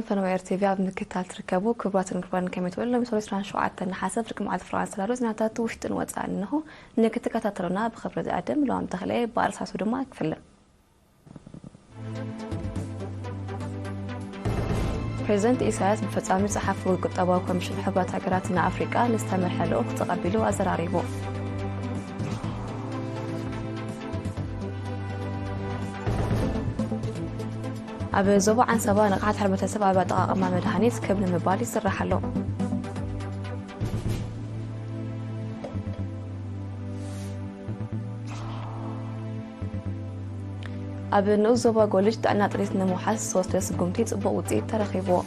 ፈነወ ኤር ቲቪ ኣብ ምክትታል ትርከቡ ክቡራትን ክቡራን፣ ከመይ ትውዕሉ? ሎሚ ሰሉስ ዕስራን ሸውዓተን ነሓሰ ፍርቂ መዓልቲ ፍርቂ ሰዓት ተሓሰ ፍርቂ መዓልቲ ፍርቂ ሰዓት ሰላሳ ሎሚ ዝናታቱ ውሽጥን ወጻእን እንሆ። ንክትከታተሉና ብኽብሪ ዝዕድም። ሎም ተኽለ በኣርሳሱ ድማ ክፍልን። ፕሬዚደንት ኢሳያስ ብፈጻሚ ጸሓፊ ቁጠባዊ ኮሚሽን ሕቡራት ሃገራት ንኣፍሪቃ ንዝተመርሐ ልኡኽ ተቐቢሉ ኣዘራሪቡ። ኣብ ዞባ ዓንሰባ ንቕሓት ሕብረተሰብ ኣብ ኣጠቓቕማ መድሃኒት ክብ ንምባል ይስራሕ ኣሎ። ኣብ ንኡስ ዞባ ጎልጅ ጥዕና ጥሪት ንምውሓስ ዝተወስደ ስጉምቲ ጽቡቕ ውጽኢት ተረኺብዎ።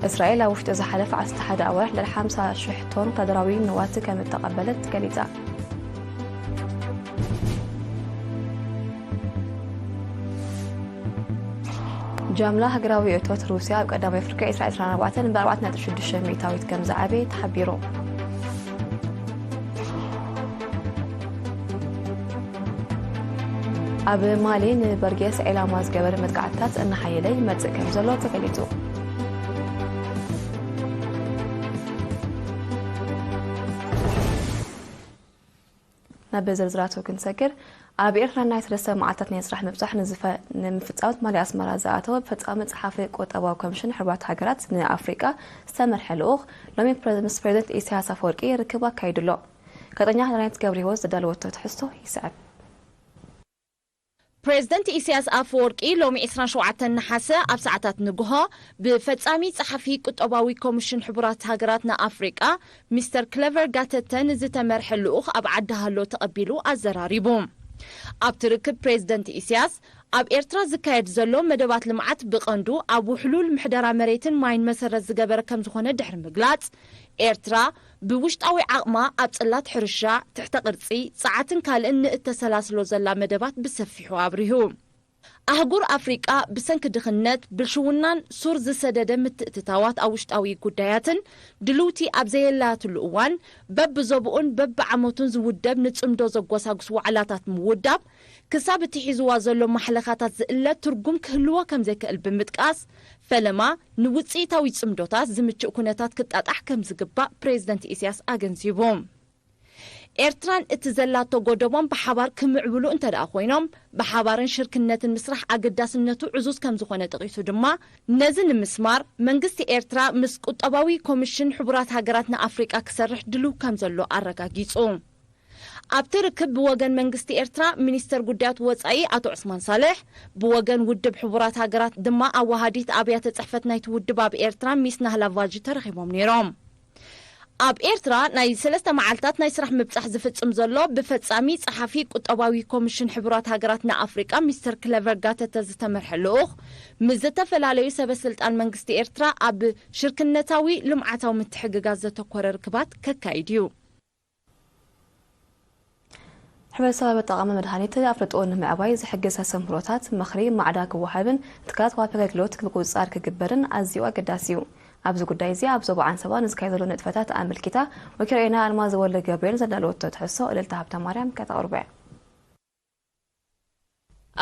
እስራኤል ኣብ ውሽጢ ዝሓለፈ ዓሰርተ ሓደ ኣዋርሕ ልዕሊ ሓምሳ ሽሕ ቶን ወታደራዊ ንዋት ከም እተቐበለት ገሊጻ። ጃምላ ሃገራዊ እቶት ሩስያ ኣብ ቀዳማይ ፍርቂ ዕስራ ዕስራን ኣርባዕተን ብኣርባዕተ ነጥቢ ሽዱሽተ ሚእታዊት ከም ዝዓበየ ተሓቢሩ። ኣብ ማሊ ንበርጌስ ዒላማ ዝገበረ መጥቃዕትታት እናሓየለ ይመጽእ ከም ዘሎ ተገሊጹ። ናብ ዝርዝራቱ ክንሰግር፣ ኣብ ኤርትራ ናይ ሰለስተ መዓልታት ናይ ስራሕ ምብጻሕ ንዝፈ-፣ ንምፍጻም ትማሊ ኣስመራ ዝኣተወ ፈጻሚ ጸሓፊ ቁጠባዊ ኮሚሽን ሕቡራት ሃገራት ንኣፍሪቃ ዝተመርሐ ልኡኽ ሎሚ ፕረ-፣ ምስ ፕሬዚደንት ኢሳያስ ኣፈወርቂ ርክብ ኣካይዱ ኣሎ። ጋዜጠኛ ዳናይት ገብረህይወት ዘዳለወቶ ትሕዝቶ ይስዕብ። ፕሬዚደንት ኢሳያስ ኣፈወርቂ ሎሚ ዕስራን ሸውዓተን ነሓሰ ኣብ ሰዓታት ንግሆ ብፈጻሚ ጸሓፊ ቁጠባዊ ኮሚሽን ሕቡራት ሃገራት ንኣፍሪቃ ሚስተር ክለቨር ጋተተ ንዝተመርሐ ልኡኽ ኣብ ዓዲ ሃሎ ተቐቢሉ ኣዘራሪቡ። ኣብቲ ርክብ ፕሬዚደንት ኢሳያስ ኣብ ኤርትራ ዝካየድ ዘሎ መደባት ልምዓት ብቐንዱ ኣብ ውሕሉል ምሕደራ መሬትን ማይን መሰረት ዝገበረ ከም ዝኾነ ድሕሪ ምግላጽ፣ ኤርትራ ብውሽጣዊ ዓቕማ ኣብ ጽላት ሕርሻ፣ ትሕተ ቅርጺ፣ ጸዓትን ካልእን ንእተሰላስሎ ዘላ መደባት ብሰፊሑ ኣብሪሁ። ኣህጉር ኣፍሪቃ ብሰንኪ ድኽነት፣ ብልሽውናን ሱር ዝሰደደ ምትእትታዋት ኣብ ውሽጣዊ ጉዳያትን ድልውቲ ኣብ ዘየላትሉ እዋን፣ በብዞብኡን በብዓመቱን ዝውደብ ንጽምዶ ዘጎሳጉስ ዋዕላታት ምውዳብ፣ ክሳብ እቲ ሒዝዋ ዘሎ ማሕለኻታት ዝእለ ትርጉም ክህልዎ ከም ዘይክእል ብምጥቃስ፣ ፈለማ ንውጽኢታዊ ጽምዶታት ዝምችእ ኩነታት ክጣጣሕ ከም ዝግባእ ፕሬዚደንት ኢሳያስ ኣገንዚቡ። ኤርትራን እቲ ዘላቶ ጎደቦን ብሓባር ክምዕብሉ እንተ ደኣ ኮይኖም፣ ብሓባርን ሽርክነትን ምስራሕ ኣገዳስነቱ ዕዙዝ ከም ዝኾነ ጠቒሱ ድማ፣ ነዚ ንምስማር መንግስቲ ኤርትራ ምስ ቁጠባዊ ኮሚሽን ሕቡራት ሃገራት ንኣፍሪቃ ክሰርሕ ድሉው ከም ዘሎ ኣረጋጊጹ። ኣብቲ ርክብ ብወገን መንግስቲ ኤርትራ ሚኒስተር ጉዳያት ወጻኢ ኣቶ ዑስማን ሳልሕ፣ ብወገን ውድብ ሕቡራት ሃገራት ድማ ኣዋሃዲት ኣብያተ ጽሕፈት ናይቲ ውድብ ኣብ ኤርትራ ሚስ ናህላ ቫጂ ተረኺቦም ነይሮም። ኣብ ኤርትራ ናይ ሰለስተ መዓልታት ናይ ስራሕ ምብጻሕ ዝፍጽም ዘሎ ብፈጻሚ ጸሓፊ ቁጠባዊ ኮሚሽን ሕቡራት ሃገራት ንኣፍሪቃ ሚስተር ክለቨር ጋተተ ዝተመርሐ ልኡኽ፣ ምስ ዝተፈላለዩ ሰበ ስልጣን መንግስቲ ኤርትራ ኣብ ሽርክነታዊ ልምዓታዊ ምትሕግጋዝ ዘተኮረ ርክባት ከካይድ እዩ። ሕብረተሰብ ኣብ ኣጠቓቕማ መድሃኒት ኣፍልጦ ንምዕባይ ዝሕግዝ ኣስተምህሮታት፣ ምኽሪ፣ ማዕዳ ክወሃብን ትካላት ወሃቢ ኣገልግሎት ምቁጽጻር ክግበርን ኣዝዩ ኣገዳሲ እዩ። ኣብዚ ጉዳይ እዚ ኣብ ዞባ ዓንሰባ ንዝካየድ ዘሎ ንጥፈታት ኣመልኪታ ወኪልኤና ኣልማዝ ወልደ ገብርኤል ዘዳለወቶ ትሕዝቶ እልልታ ሃብተማርያም ከተቕርቦ እያ።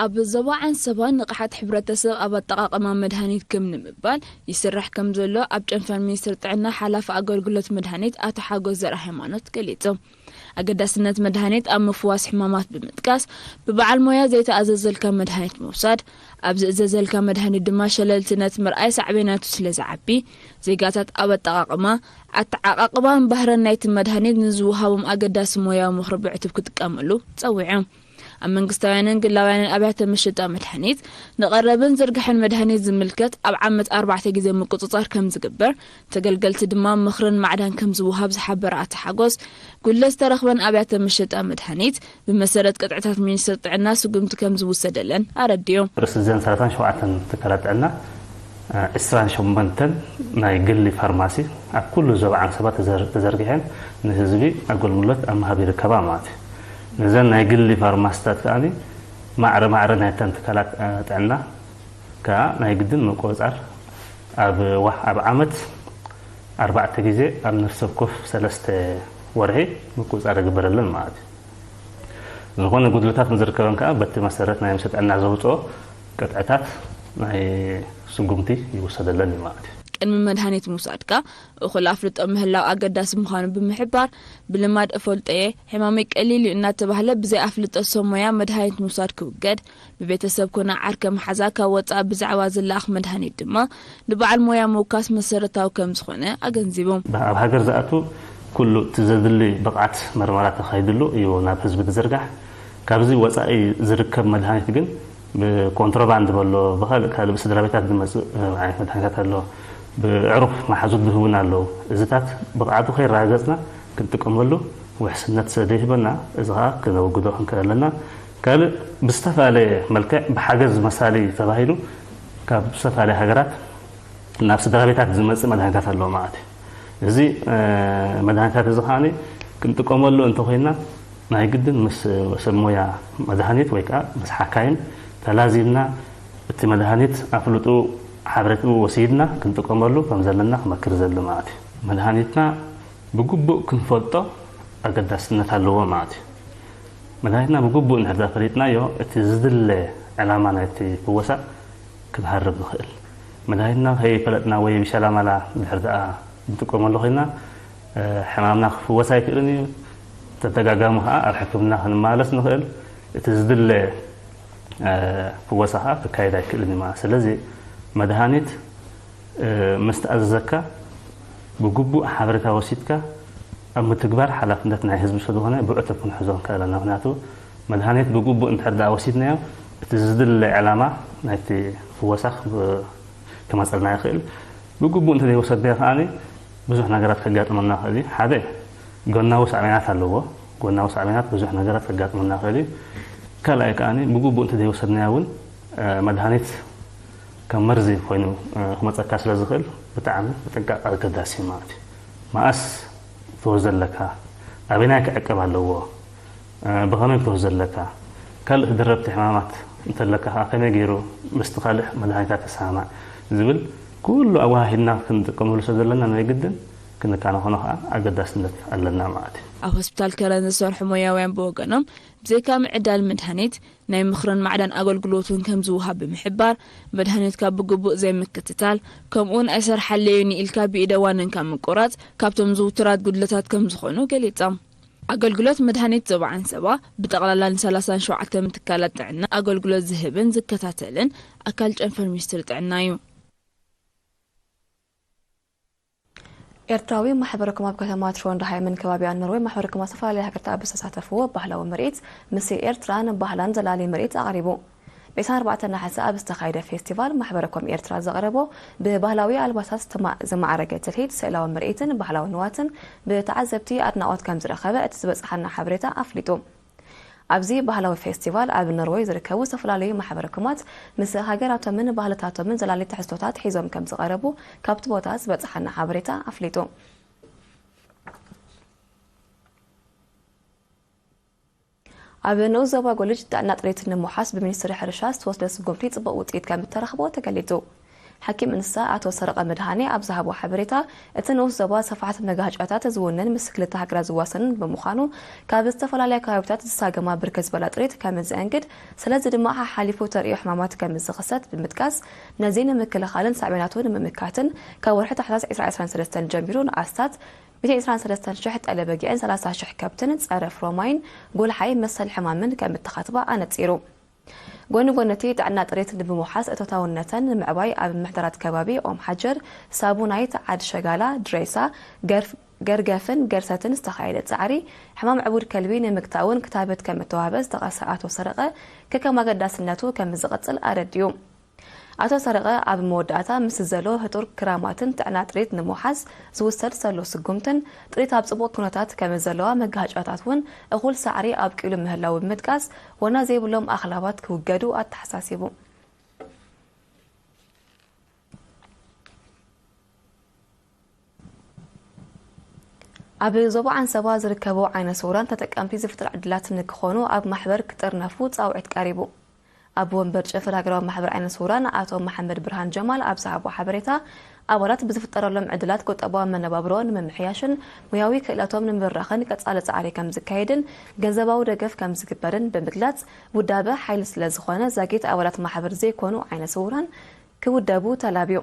ኣብ ዞባ ዓንሰባ ንቕሓት ሕብረተሰብ ኣብ ኣጠቓቕማ መድሃኒት ክም ንምባል ይስራሕ ከም ዘሎ ኣብ ጨንፈር ሚኒስትር ጥዕና ሓላፊ ኣገልግሎት መድሃኒት ኣቶ ሓጎስ ዘርኣሃይማኖት ገሊጹ። ኣገዳስነት መድሃኒት ኣብ ምፍዋስ ሕማማት ብምጥቃስ፣ ብበዓል ሞያ ዘይተኣዘዘልካ መድሃኒት ምውሳድ፣ ኣብ ዝእዘዘልካ መድሃኒት ድማ ሸለልትነት ምርኣይ ሳዕቤናቱ ስለ ዝዓቢ፣ ዜጋታት ኣብ ኣጠቓቕማ፣ ኣተዓቓቕባን ባህርን ናይቲ መድሃኒት ንዝወሃቦም ኣገዳሲ ሞያዊ ምኽሪ ብዕቱብ ክጥቀምሉ ጸዊዑ። ኣብ መንግስታውያንን ግላውያንን ኣብያተ መሸጣ መድሃኒት ንቐረብን ዝርግሐን መድሃኒት ዝምልከት ኣብ ዓመት ኣርባዕተ ግዜ ምቁጽጻር ከም ዝግበር፣ ተገልገልቲ ድማ ምኽርን ማዕዳን ከም ዝወሃብ ዝሓበረ ኣቶ ሓጎስ፣ ጉድለት ዝተረኽበን ኣብያተ መሸጣ መድሃኒት ብመሰረት ቅጥዕታት ሚኒስትሪ ጥዕና ስጉምቲ ከም ዝውሰደለን ኣረዲኡ። ርእሲ እዘን ሰላሳን ሸውዓተን ትካላት ጥዕና፣ እ፣ ዕስራን ሸሞንተን ናይ ግሊ ፋርማሲ ኣብ ኩሉ ዞባ ዓንሰባ ተዘር-፣ ተዘርጊሐን ንህዝቢ ኣገልግሎት ኣብ ምሃብ ይርከባ ማለት እዩ። ነዘን ናይ ግሊ ፋርማሲታት ከኣ ማዕረ ማዕረ ናይተን ትካላት፣ እ፣ ጥዕና ከኣ ናይ ግድን ምቁጽጻር ኣብ ዋ-፣ ኣብ ዓመት ኣርባዕተ ግዜ ኣብ ነፍሲ ወከፍ ሰለስተ ወርሒ ምቁጽጻር ይግበረለን ማለት እዩ። ዝኾነ ጉድለታት ንዝርከበን ከዓ በቲ መሰረት ናይ ምሰ ጥዕና ዘውፅኦ ቅጥዕታት ናይ ስጉምቲ ይውሰደለን እዩ ማለት እዩ። ቅድሚ መድሃኒት ምውሳድካ እኹል ኣፍልጦ ምህላው ኣገዳሲ ምዃኑ ብምሕባር፣ ብልማድ እፈልጦ እየ፣ ሕማመይ ቀሊል እዩ እናተባህለ ብዘይ ኣፍልጦ ሰብ ሞያ መድሃኒት ምውሳድ ክውገድ፣ ብቤተሰብ ኮነ ዓርከ መሓዛ ካብ ወፃእ ብዛዕባ ዝለኣኽ መድሃኒት ድማ ንበዓል ሞያ ምውካስ መሰረታዊ ከም ዝኾነ ኣገንዚቦም። ኣብ ሃገር ዝኣቱ ኩሉ እቲ ዘድሊ ብቕዓት መርመራ ተኻይድሉ እዩ ናብ ህዝቢ ዝዝርጋሕ። ካብዚ ወፃኢ ዝርከብ መድሃኒት ግን ብኮንትሮባንድ በሎ ብካልእ ካልእ ብስድራ ቤታት ዝመፅእ ዓይነት መድሃኒታት ኣሎ። ብዕሩኽ መሓዙት ዝህቡን ኣለዉ። እዚታት ብቕዓቱ ከይረጋገፅና ክንጥቀመሉ ውሕስነት ስለ ዘይህበና፣ እዚ ከዓ ክነወግዶ ክንክእል ኣለና። ካልእ ብዝተፈላለየ መልክዕ ብሓገዝ መሳሊ ተባሂሉ ካብ ዝተፈላለየ ሃገራት ናብ ስድራ ቤታት ዝመፅእ መድሃኒታት ኣለዎ ማለት እዩ። እዚ መድሃኒታት እዚ ከዓ ክንጥቀመሉ እንተኮይና ናይ ግድን ምስ ሰብ ሞያ መድሃኒት ወይ ከዓ ምስ ሓካይም ተላዚብና እቲ መድሃኒት ኣፍልጡ ሓበሬትኡ ወሲድና ክንጥቀመሉ ከም ዘለና ክመክር ዘሉ ማለት እዩ። መድሃኒትና ብግቡእ ክንፈልጦ ኣገዳስነት ኣለዎ ማለት እዩ። መድሃኒትና ብግቡእ እንድሕር ፈሊጥናዮ እቲ ዝድለ ዕላማ ናይቲ ፍወሳ ክንሃርብ ንኽእል። መድሃኒትና ከይፈለጥና ወይ ብሸላማላ ድሕር ደኣ ንጥቀመሉ ኮይና ሕማምና ክፍወስ ኣይክእልን እዩ። ተደጋጋሚ ከዓ ኣብ ሕክምና ክንመላለስ ንኽእል። እቲ ዝድለ ፍወሳ ከዓ ክካየድ ኣይክእልን እዩ ማለት። ስለዚ መድሃኒት ምስ ተኣዘዘካ ብግቡእ ሓበሬታ ወሲድካ ኣብ ምትግባር ሓላፍነት ናይ ህዝቢ ስለዝኾነ ብዕቱብ ክንሕዞ ንክእል ኣለና። ምክንያቱ መድሃኒት ብግቡእ እንድሕር ደኣ ወሲድናዮ እቲ ዝድለ ዕላማ ናይቲ ፍወሳ ክመፀልና ይኽእል። ብግቡእ እንተዘይወሰድናዮ ከዓኒ ብዙሕ ነገራት ከጋጥመና ይኽእል እዩ። ሓደ ጎናዊ ሳዕቤናት ኣለዎ። ጎናዊ ሳዕቤናት ብዙሕ ነገራት ከጋጥመና ይኽእል እዩ። ካልኣይ ከዓኒ ብግቡእ እንተዘይወሰድናዮ እውን መድሃኒት ከም መርዚ ኮይኑ ክመፀካ ስለ ዝኽእል ብጣዕሚ ምጥንቃቕ ኣገዳሲ እዩ ማለት እዩ። መኣስ ክትወስዶ ኣለካ፣ ኣበይናይ ክዕቀብ ኣለዎ፣ ብኸመይ ክትወስዶ ኣለካ፣ ካልእ ተደረብቲ ሕማማት እንተለካ ከዓ ከመይ ገይሩ ምስቲ ካልእ መድሃኒታት ተሰማማዕ ዝብል ኩሉ ኣወሃሂድና ክንጥቀመሉ ስለ ዘለና ናይ ግድን ክንከናኸኖ ከዓ ኣገዳስነት ኣለና ማለት እዩ። ኣብ ሆስፒታል ከረን ዝሰርሑ ሞያውያን ብወገኖም ብዘይካ ምዕዳል መድሃኒት ናይ ምኽርን ማዕዳን ኣገልግሎት እውን ከም ዝወሃብ ብምሕባር፣ መድሃኒትካ ብግቡእ ዘይምክትታል ከምኡውን ኣይሰርሓለዩኒ ኢልካ ብኢደ ዋንንካ ምቁራፅ ካብቶም ዝውቱራት ጉድለታት ከም ዝኾኑ ገሊፆም። ኣገልግሎት መድሃኒት ዞባ ዓንሰባ ብጠቕላላ ን ሰላሳን ሸውዓተን ትካላት ጥዕና ኣገልግሎት ዝህብን ዝከታተልን ኣካል ጨንፈር ሚኒስትሪ ጥዕና እዩ። ኤርትራዊ ማሕበረኩም ኣብ ከተማ ትሮንድሃይምን ከባቢኣን ኖርወይ ማሕበረኩም ኣብ ዝተፈላለያ ሃገርታት ኣብ ዝተሳተፍዎ ባህላዊ ምርኢት ምስ ኤርትራን ባህላን ዘላሊ ምርኢት ኣቕሪቡ። ብ ዕስራን ኣርባዕተን ነሓሰ ኣብ ዝተኻየደ ፌስቲቫል ማሕበረኮም ኤርትራ ዘቕረቦ ብባህላዊ ኣልባሳት ዝተማ-፣ ዝማዕረገ ትልሂት፣ ስእላዊ ምርኢትን ባህላዊ ንዋትን ብተዓዘብቲ ኣድናቖት ከም ዝረኸበ እቲ ዝበጽሓና ሓበሬታ ኣፍሊጡ። ኣብዚ ባህላዊ ፌስቲቫል ኣብ ኖርወይ ዝርከቡ ዝተፈላለዩ ማሕበረኮማት ምስ ሃገራቶምን ባህልታቶምን ዘላሊ ትሕዝቶታት ሒዞም ከም ዝቐረቡ ካብቲ ቦታ ዝበጽሓና ሓበሬታ ኣፍሊጡ። ኣብ ንኡስ ዞባ ጎልጅ ጥዕና ጥሪት ንምውሓስ ብሚኒስትሪ ሕርሻ ዝተወስደ ስጉምቲ ጽቡቕ ውጽኢት ከም እተረኽቦ ተገሊጹ። ሓኪም እንስሳ ኣቶ ሰረቐ መድሃኔ ኣብ ዝሃቦ ሓበሬታ፣ እቲ ንኡስ ዞባ ሰፋሕቲ መጋህጫታት ዝውንን ምስ ክልተ ሃገራት ዝዋሰንን ብምዃኑ፣ ካብ ዝተፈላለያ ከባቢታት ዝሳገማ ብርክት ዝበላ ጥሪት ከም ዘእንግድ፣ ስለዚ ድማ ሓሓሊፉ ተርእዮ ሕማማት ከም ዝኽሰት ብምጥቃስ፣ ነዚ ንምክልኻልን ሳዕቤናቱ ንምምካትን ካብ ወርሒ ታሕሳስ ዕስራ ዕስራን ሰለስተን ጀሚሩ ንኣስታት ሚእቲ ዕስራን ሰለስተን ሽሕ ጠለ በጊዕን ሰላሳ ሽሕ ከብትን ጸረ ፍሮማይን፣ ጎልሓይ መሰል ሕማምን ከም እተኻትባ ኣነጺሩ። ጎኒ ጎኒ እቲ ጥዕና ጥሪት ንምውሓስ እቶታውነተን ንምዕባይ ኣብ ምሕደራት ከባቢ ኦም ሓጀር፣ ሳቡናይት፣ ዓድ ሸጋላ፣ ድሬሳ፣ ገርፍ-፣ ገርገፍን ገርሰትን ዝተኻየደ ጻዕሪ ሕማም ዕቡድ ከልቢ ንምግታእ እውን ክታበት ከም እተዋህበ ዝጠቐሰ ኣቶ ሰረቐ፣ ከከም ኣገዳስነቱ ከም ዝቕጽል ኣረዲኡ። ኣቶ ሰረቐ ኣብ መወዳእታ ምስ ዘሎ ህጡር ክራማትን ጥዕና ጥሪት ንምውሓስ ዝውሰድ ዘሎ ስጉምትን ጥሪት ኣብ ጽቡቕ ኩነታት ከም ዘለዋ መጋሃጫታት እውን እኹል ሳዕሪ ኣብቂሉ ምህላው ብምጥቃስ፣ ወና ዘይብሎም ኣኽላባት ክውገዱ ኣተሓሳሲቡ። ኣብ ዞባ ዓንሰባ ዝርከቡ ዓይነ ስውራን ተጠቀምቲ ዝፍጠር ዕድላት ንክኾኑ ኣብ ማሕበር ክጥርነፉ ጻውዒት ቀሪቡ። ኣብ ወንበር ጨንፈር ሃገራዊ ማሕበር ዓይነ ስውራን ኣቶ መሓመድ ብርሃን ጀማል ኣብ ዝሃቦ ሓበሬታ፣ ኣባላት ብዝፍጠረሎም ዕድላት ቁጠባዊ መነባብሮ ንምምሕያሽን ሞያዊ ክእለቶም ንምብራኽን ቀጻሊ ጻዕሪ ከም ዝካየድን ገንዘባዊ ደገፍ ከም ዝግበርን ብምግላጽ፣ ውዳበ ሓይሊ ስለ ዝኾነ ዛጊት ኣባላት ማሕበር ዘይኮኑ ዓይነ ስውራን ክውደቡ ተላብዩ።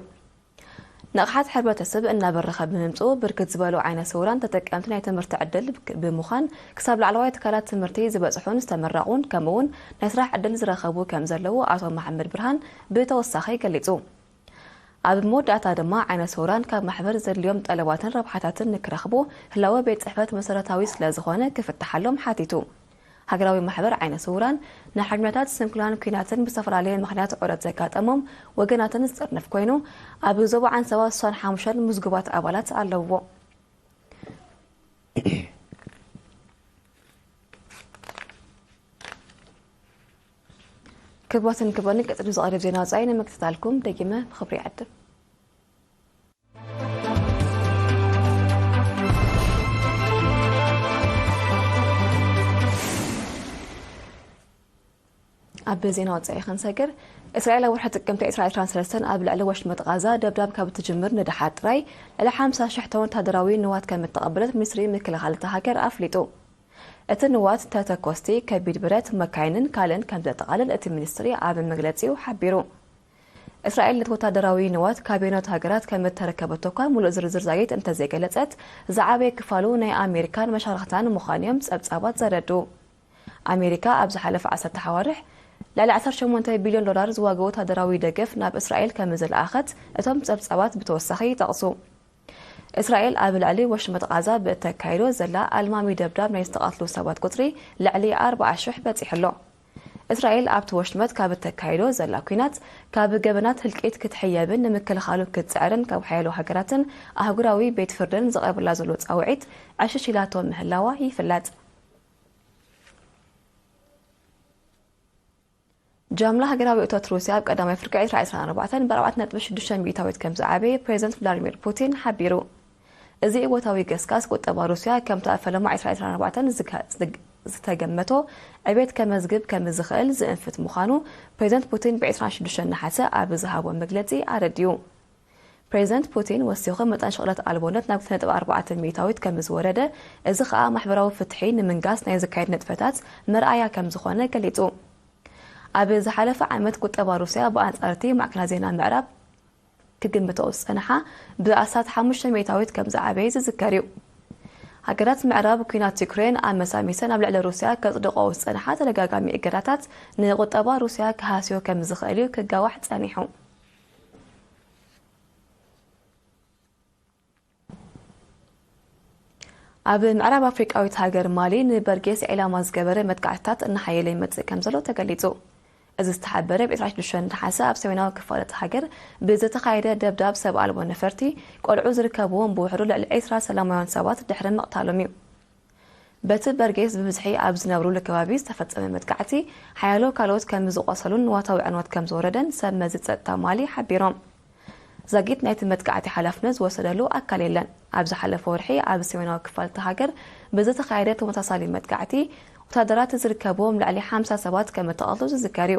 ንቕሓት ሕብረተሰብ እናበረኸ ብምምጽኡ፣ ብርክት ዝበሉ ዓይነ ስውራን ተጠቀምቲ ናይ ትምህርቲ ዕድል ብምዃን ክሳብ ላዕለዋይ ትካላት ትምህርቲ ዝበጽሑን ዝተመረቑን ከምኡውን ናይ ስራሕ ዕድል ዝረኸቡ ከም ዘለዉ ኣቶ መሓመድ ብርሃን ብተወሳኺ ገሊጹ። ኣብ መወዳእታ ድማ ዓይነ ስውራን ካብ ማሕበር ዘድልዮም ጠለባትን ረብሓታትን ንክረኽቡ ህላወ ቤት ጽሕፈት መሰረታዊ ስለ ዝኾነ ክፍትሓሎም ሓቲቱ። ሃገራዊ ማሕበር ዓይነ ስውራን ንሓርበኛታት ስንኩላን ኲናትን ብዝተፈላለየ ምኽንያት ዑረት ዘጋጠሞም ወገናትን ዝጥርንፍ ኮይኑ፣ ኣብ ዞባ ዓንሰባ ስሳን ሓሙሽተን ምዝጉባት ኣባላት ኣለውዎ። ክቡራትን ክቡራን፣ ቀጺሉ ዝቐርብ ዜና ወጻኢ ንምክትታልኩም ደጊመ ብኽብሪ ይዕድም። ኣብ ዜና ወጻኢ ክንሰግር፣ እስራኤል ኣብ ወርሒ ጥቅምቲ ዕስራ ዕስራን ሰለስተን ኣብ ልዕሊ ወሽመጥ ቃዛ ደብዳብ ካብ እትጅምር ንደሓር ጥራይ ልዕሊ ሓምሳ ሽሕ ቶን ወታደራዊ ንዋት ከም እተቐበለት ሚኒስትሪ ምክልኻል እታ ሃገር ኣፍሊጡ። እቲ ንዋት ተተኮስቲ፣ ከቢድ ብረት፣ መካይንን ካልእን ከም ዘጠቓልል እቲ ሚኒስትሪ ኣብ መግለጺኡ ሓቢሩ። እስራኤል ነቲ ወታደራዊ ንዋት ካቢኖት ሃገራት ከም እተረከበቶ እኳ፣ ሙሉእ ዝርዝር ዛጊት እንተዘይገለጸት፣ ዝዓበየ ክፋሉ ናይ ኣሜሪካን መሻርኽታን ምዃኑ እዮም ጸብጻባት ዘረድኡ። ኣሜሪካ ኣብ ዝሓለፈ ዓሰርተ ኣዋርሕ ልዕሊ ዓሰርተ ሸሞንተ ቢልዮን ዶላር ዝዋግኡ ወታደራዊ ደገፍ ናብ እስራኤል ከም ዝለኣኸት እቶም ጸብጻባት ብተወሳኺ ይጠቕሱ። እስራኤል ኣብ ልዕሊ ወሽመጥ ቃዛ ብእተካይዶ ዘላ ኣልማሚ ደብዳብ ናይ ዝተቐትሉ ሰባት ቁጽሪ ልዕሊ ኣርባዓ ሽሕ በጺሑ ኣሎ። እስራኤል ኣብቲ ወሽመጥ ካብ እተካይዶ ዘላ ኲናት ካብ ገበናት ህልቂት ክትሕየብን ንምክልኻሉ ክትጽዕርን ካብ ሓያሎ ሃገራትን ኣህጉራዊ ቤት ፍርድን ዝቐርብላ ዘሎ ጻውዒት ዕሽሽ ኢላቶ ምህላዋ ይፍለጥ። ጃምላ ሃገራዊ እቶት ሩስያ ኣብ ቀዳማይ ፍርቂ ዕስራ ዕስራን ኣርባዕተን ብኣርባዕተ ነጥቢ ሽዱሽተ ሚእታዊት ከም ዝዓበየ ፕሬዚደንት ቭላድሚር ፑቲን ሓቢሩ። እዚ እወታዊ ገስጋስ ቁጠባ ሩስያ ከምቲ ኣብ ፈለማ ዕስራ ዕስራን ኣርባዕተን ዝከ-፣ ዝግ-፣ ዝተገመቶ ዕቤት ከመዝግብ ከም ዝኽእል ዝእንፍት ምዃኑ ፕሬዚደንት ፑቲን ብ ዕስራን ሽዱሽተን ነሓሰ ኣብ ዝሃቦ መግለጺ ኣረዲኡ። ፕሬዚደንት ፑቲን ወሲኹ፣ መጠን ሽቕለት ኣልቦነት ናብ ክልተ ነጥቢ ኣርባዕተ ሚእታዊት ከም ዝወረደ፣ እዚ ኸኣ ማሕበራዊ ፍትሒ ንምንጋስ ናይ ዝካየድ ንጥፈታት መርኣያ ከም ዝኾነ ገሊጹ። ኣብ ዝሓለፈ ዓመት ቁጠባ ሩስያ ብኣንጻር እቲ ማዕከናት ዜና ምዕራብ ክግምቶ ዝጸንሓ ብኣስታት ሓሙሽተ ሚእታዊት ከም ዝዓበየ ዝዝከር እዩ። ሃገራት ምዕራብ ኲናት ዩክሬን ኣመሳሚሰን ኣብ ልዕሊ ሩስያ ከጽድቆ ዝጸንሓ ተደጋጋሚ እገዳታት ንቁጠባ ሩስያ ክሃስዮ ከም ዝኽእል እዩ ክጋዋሕ ጸኒሑ። ኣብ ምዕራብ ኣፍሪቃዊት ሃገር ማሊ ንበርጌስ ዒላማ ዝገበረ መጥቃዕትታት እናሓየለ ይመጽእ ከም ዘሎ ተገሊጹ። እዚ ዝተሓበረ ብ ዕስራን ሽዱሽተን ነሓሰ ኣብ ሰሜናዊ ክፋል እታ ሃገር ብዝተኻየደ ደብዳብ ሰብ ኣልቦ ነፈርቲ፣ ቆልዑ ዝርከብዎም ብውሕዱ ልዕሊ ዕስራ ሰላማውያን ሰባት ድሕሪ ምቕታሎም እዩ። በቲ በርጌስ ብብዝሒ ኣብ ዝነብሩሉ ከባቢ ዝተፈጸመ መጥቃዕቲ፣ ሓያሎ ካልኦት ከም ዝቖሰሉን ንዋታዊ ዕንወት ከም ዝወረደን ሰብ መዚ ጸጥታ ማሊ ሓቢሮም። ዛጊት ናይቲ መጥቃዕቲ ሓላፍነት ዝወሰደሉ ኣካል የለን። ኣብ ዝሓለፈ ወርሒ ኣብ ሰሜናዊ ክፋል እታ ሃገር ብዝተኻየደ ተመሳሳሊ መጥቃዕቲ፣ ወታደራት ዝርከብዎም ልዕሊ ሓምሳ ሰባት ከም እተቐትሉ ዝዝከር እዩ።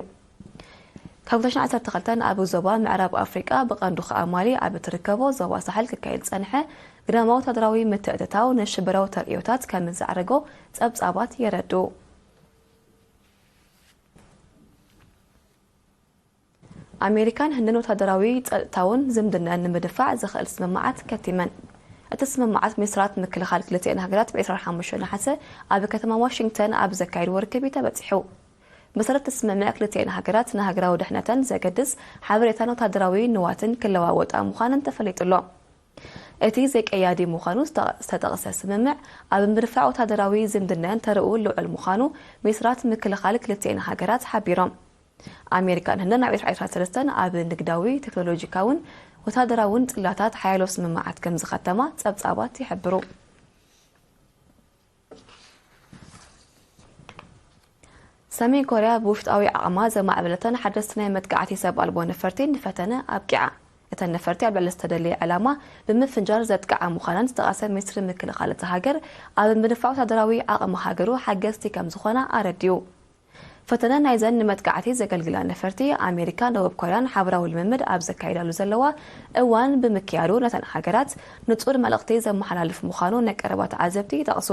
ካብ ክልተ ሽሕን ዓሰርተ ክልተን ኣብ ዞባ ምዕራብ ኣፍሪቃ፣ ብቐንዱ ኸኣ ማሊ ኣብ እትርከቦ ዞባ ሳሕል ክካየድ ዝጸንሐ ግዳማዊ ወታደራዊ ምትእትታው፣ ንሽበራዊ ተርእዮታት ከም ዘዕረጎ ጸብጻባት የረድኡ። ኣሜሪካን ህንድን ወታደራዊ ጸጥታውን ዝምድናን ንምድፋዕ ዝኽእል ስምምዓት ከቲመን። እቲ ስምምዓት ሚኒስትራት ምክልኻል ክልቲኤን ሃገራት ብ ዕስራን ሓሙሽተን ነሓሰ ኣብ ከተማ ዋሽንግተን ኣብ ዘካየድዎ ርክብ እዩ ተበጺሑ። መሰረት እቲ ስምምዕ፣ ክልቲኤን ሃገራት ንሃገራዊ ድሕነተን ዘገድስ ሓበሬታን ወታደራዊ ንዋትን ክለዋወጣ ምዃነን ተፈሊጡ ኣሎ። እቲ ዘይቀያዲ ምዃኑ ዝተ-፣ ዝተጠቕሰ ስምምዕ፣ ኣብ ምድፋዕ ወታደራዊ ዝምድናን ተርኡ ልዑል ምዃኑ ሚኒስትራት ምክልኻል ክልቲኤን ሃገራት ሓቢሮም። ኣሜሪካን ህንድን ኣብ ዕስራ ዕስራን ሰለስተን ኣብ ንግዳዊ፣ ቴክኖሎጂካውን ወታደራውን ጽላታት ሓያሎ ስምምዓት ከም ዝኸተማ ጸብጻባት ይሕብሩ። ሰሜን ኮርያ ብውሽጣዊ ዓቕማ ዘማዕበለተን ሓደስቲ ናይ መጥቃዕቲ ሰብ ኣልቦ ነፈርቲ ንፈተነ ኣብቂዓ። እተን ነፈርቲ ኣብ ልዕሊ ዝተደለየ ዕላማ ብምፍንጃር ዘጥቅዓ ምዃነን ዝጠቐሰ ሚኒስትሪ ምክልኻል እታ ሃገር፣ ኣብ ምድፋዕ ወታደራዊ ዓቕሚ ሃገሩ ሓገዝቲ ከም ዝኾና ኣረዲኡ። ፈተነ ናይዘን ንመጥቃዕቲ ዘገልግላ ነፈርቲ ኣሜሪካን ደቡብ ኮርያን ሓበራዊ ልምምድ ኣብ ዘካይዳሉ ዘለዋ እዋን ብምክያዱ፣ ነተን ሃገራት ንጹር መልእኽቲ ዘመሓላልፍ ምዃኑ ናይ ቀረባ ተዓዘብቲ ይጠቕሱ።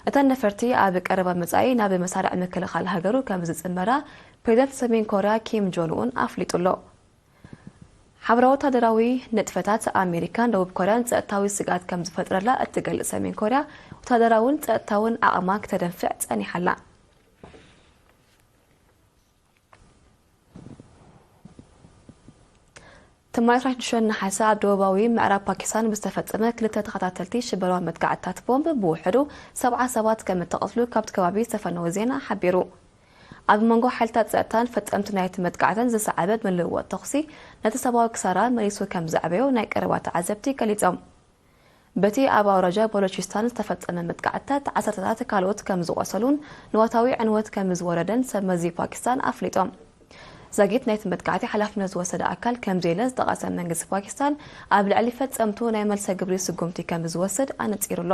እተን ነፈርቲ ኣብ ቀረባ መጻኢ ናብ መሳርዕ ምክልኻል ሃገሩ ከም ዝጽመራ ፕሬዚደንት ሰሜን ኮርያ ኪም ጆን ኡን ኣፍሊጡ ኣሎ። ሓበራዊ ወታደራዊ ንጥፈታት ኣሜሪካን ደቡብ ኮርያን ጸጥታዊ ስግኣት ከም ዝፈጥረላ እትገልጽ ሰሜን ኮርያ፣ ወታደራውን ጸጥታውን ዓቕማ ክተደንፍዕ ጸኒሓ ኣላ። ትማሊ ዓሰርተ ሽዱሽተ ነሓሰ ኣብ ደቡባዊ ምዕራብ ፓኪስታን ብዝተፈጸመ ክልተ ተኸታተልቲ ሽበራዊ መጥቃዕትታት ቦምብ ብውሕዱ ሰብዓ ሰባት ከም እተቐትሉ ካብቲ ከባቢ ዝተፈነወ ዜና ሓቢሩ። ኣብ መንጎ ሓይልታት ጸጥታን ፈጸምቲ ናይቲ መጥቃዕትን ዝሰዓበ ምልውዋጥ ተኹሲ ነቲ ሰብኣዊ ክሳራ መሊሱ ከም ዘዕበዮ ናይ ቀረባ ተዓዘብቲ ገሊጾም። በቲ ኣብ ኣውራጃ በሎቺስታን ዝተፈጸመ መጥቃዕትታት ዓሰርተታት ካልኦት ከም ዝቖሰሉን ንዋታዊ ዕንወት ከም ዝወረደን ሰብ መዚ ፓኪስታን ኣፍሊጦም። ዛጊት ናይቲ መጥቃዕቲ ሓላፍነት ዝወሰደ ኣካል ከም ዘየለ ዝጠቐሰ መንግስቲ ፓኪስታን፣ ኣብ ልዕሊ ፈጸምቱ ናይ መልሰ ግብሪ ስጉምቲ ከም ዝወስድ ኣነጺሩ ኣሎ።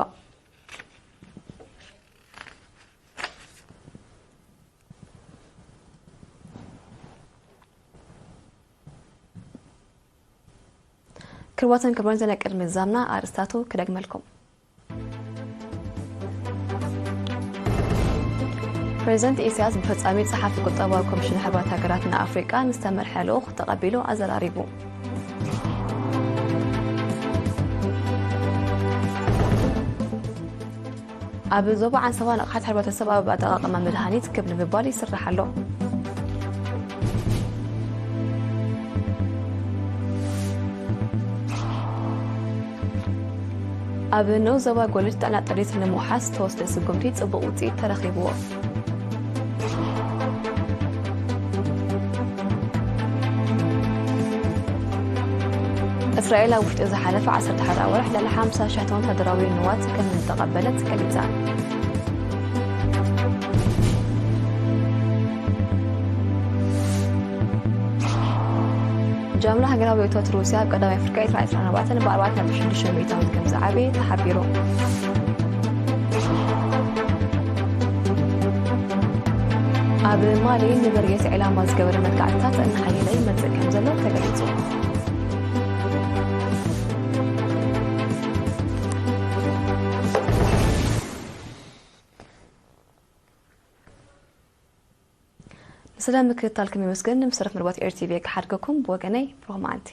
ክቡራትን ክቡራን፣ ዜና ቅድሚ ምዝዛምና ኣርእስታቱ ክደግመልኩም። ፕሬዚደንት ኢሳያስ ብፈጻሚ ጸሓፊ ቁጠባዊ ኮሚሽን ሕቡራት ሃገራት ንኣፍሪቃ ንዝተመርሐ ልኡኽ ተቐቢሉ ኣዘራሪቡ። ኣብ ዞባ ዓንሰባ ንቕሓት ሕብረተሰብ ኣብ ኣጠቓቕማ መድሃኒት ክብ ንምባል ይስራሕ ኣሎ። ኣብ ንኡስ ዞባ ጎልድ ጥዕና ጥሪት ንምውሓስ ዝተወስደ ስጉምቲ ጽቡቕ ውጽኢት ተረኺብዎ። እስራኤል ኣብ ውሽጢ ዝሓለፈ ዓሰርተ ሓደ ኣዋርሕ ልዕሊ ሓምሳ ሽሕ ቶን ወታደራዊ ንዋት ከም ዝተቐበለት ገሊጻ። ጃምላ ሃገራዊ እቶት ሩስያ ኣብ ቀዳማይ ፍርቂ ኤርትራ ዕስራን ኣርባዕተን ብኣርባዕተ ነጥቢ ሽዱሽተ ሚእታዊት ከም ዝዓበየ ተሓቢሩ። ኣብ ማሊ ንበርጌስ ዒላማ ዝገበረ መጥቃዕትታት እናሓየለ ይመጽእ ከም ዘሎ ተገሊጹ። ንስለ ምክትታልኩም የመስግን። ንምስርፍ መርባት ኤር ቲ ቪ ክሓድገኩም ብወገነይ ብሩኽ መዓልቲ።